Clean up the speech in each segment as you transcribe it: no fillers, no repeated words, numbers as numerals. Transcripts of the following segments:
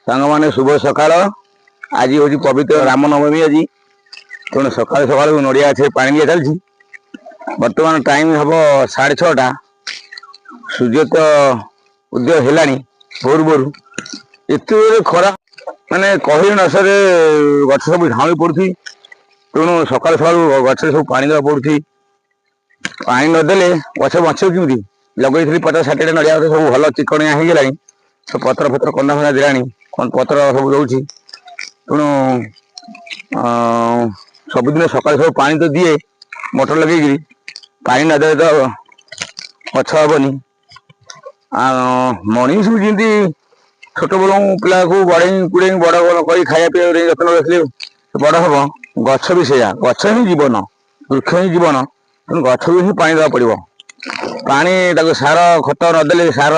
ସାଙ୍ଗମାନେ, ଶୁଭ ସକାଳ। ଆଜି ହେଉଛି ପବିତ୍ର ରାମନବମୀ ଆଜି। ତେଣୁ ସକାଳୁ ସକାଳୁ ନଡ଼ିଆ ଗଛରେ ପାଣି ଦିଆ ଚାଲିଛି। ବର୍ତ୍ତମାନ ଟାଇମ୍ ହବ 6:30। ସୂର୍ଯ୍ୟ ତ ଉଦୟ ହେଲାଣି ଭୋରୁ ଭୋରୁ। ଏତେ ଜୋରେ ଖରା, ମାନେ କହିଲେ ନ ସରେ। ଗଛ ସବୁ ଝାଉଁଳି ପଡୁଛି। ତେଣୁ ସକାଳୁ ସକାଳୁ ଗଛରେ ସବୁ ପାଣି ଦେବାକୁ ପଡୁଛି। ପାଣି ନଦେଲେ ଗଛ ବଞ୍ଚିବ କେମିତି? ଲଗେଇଥିଲି 50-60ଟା ନଡ଼ିଆ ଗଛ, ସବୁ ଭଲ ଚିକଣିଆ ହେଇଗଲାଣି। ସବୁ ପତ୍ର ଫତ୍ର କନ୍ଦା ଫନ୍ଦା ଦେଲାଣି, କଣ ପତ୍ର ସବୁ ଦଉଛି। ତେଣୁ ସବୁଦିନ ସକାଳୁ ସବୁ ପାଣି ତ ଦିଏ ମୋଟର ଲଗେଇକିରି। ପାଣି ନଦେଲେ ତ ଗଛ ହବନି। ଆଉ ମଣିଷକୁ ଯେମିତି ଛୋଟ ବେଳୁ ପିଲାକୁ ବଢେଇ କୁଡେଇ ବଡ ବଡ କରି ଖାଇବା ପିଇବା ଦେଇ ଯତ୍ନ ରଖିଲେ ବଡ ହବ, ଗଛ ବି ସେଇଆ। ଗଛ ହିଁ ଜୀବନ, ବୃକ୍ଷ ହିଁ ଜୀବନ। ତେଣୁ ଗଛକୁ ହିଁ ପାଣି ଦେବାକୁ ପଡିବ। ପାଣି ତାକୁ ସାର ଖତ ନଦେଲେ, ସାର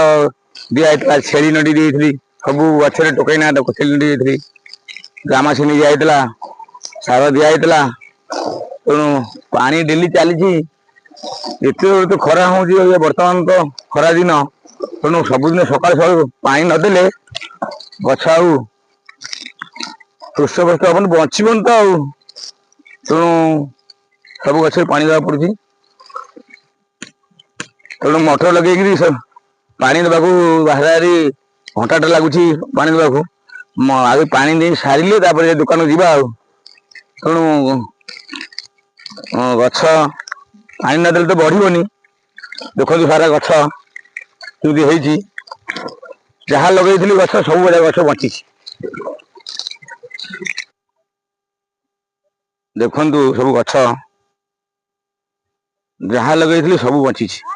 ଦିଆ ହେଇଥିଲା, ଛେଳି ନଡି ଦେଇଥିଲି ସବୁ ଗଛରେ, ଟୋକେଇ ନା ତାକୁ ଛେଳି ନଡି ଦେଇଥିଲି। ଗ୍ରାମାସିନି ଦିଆ ହେଇଥିଲା, ସାର ଦିଆ ହେଇଥିଲା। ତେଣୁ ପାଣି ଡେଲି ଚାଲିଛି। ଏତେ ଜୋରେ ତ ଖରା ହଉଛି ଏବେ, ବର୍ତ୍ତମାନ ତ ଖରା ଦିନ। ତେଣୁ ସବୁଦିନ ସକାଳୁ ସକାଳୁ ପାଣି ନଦେଲେ ଗଛ ଆଉ ହୃଷ୍ଟପୁଷ୍ଟ ହବନି, ବଞ୍ଚିବନି ତ ଆଉ। ତେଣୁ ସବୁ ଗଛରେ ପାଣି ଦେବାକୁ ପଡୁଛି। ତେଣୁ ମଟର ଲଗେଇକିରି ପାଣି ଦେବାକୁ ହାରାହାରି ଘଣ୍ଟାଟେ ଲାଗୁଛି ପାଣି ଦେବାକୁ। ଆଗେ ପାଣି ଦେଇ ସାରିଲେ ତାପରେ ଦୋକାନକୁ ଯିବା ଆଉ। ତେଣୁ ଗଛ ପାଣି ନଦେଲେ ତ ବଢିବନି। ଦେଖନ୍ତୁ ସାରା ଗଛ କେମିତି ହେଇଛି। ଯାହା ଲଗେଇଥିଲି ଗଛ, ସବୁ ବଢିଆ ଗଛ ବଞ୍ଚିଛି। ଦେଖନ୍ତୁ, ସବୁ ଗଛ ଯାହା ଲଗେଇଥିଲି ସବୁ ବଞ୍ଚିଛି।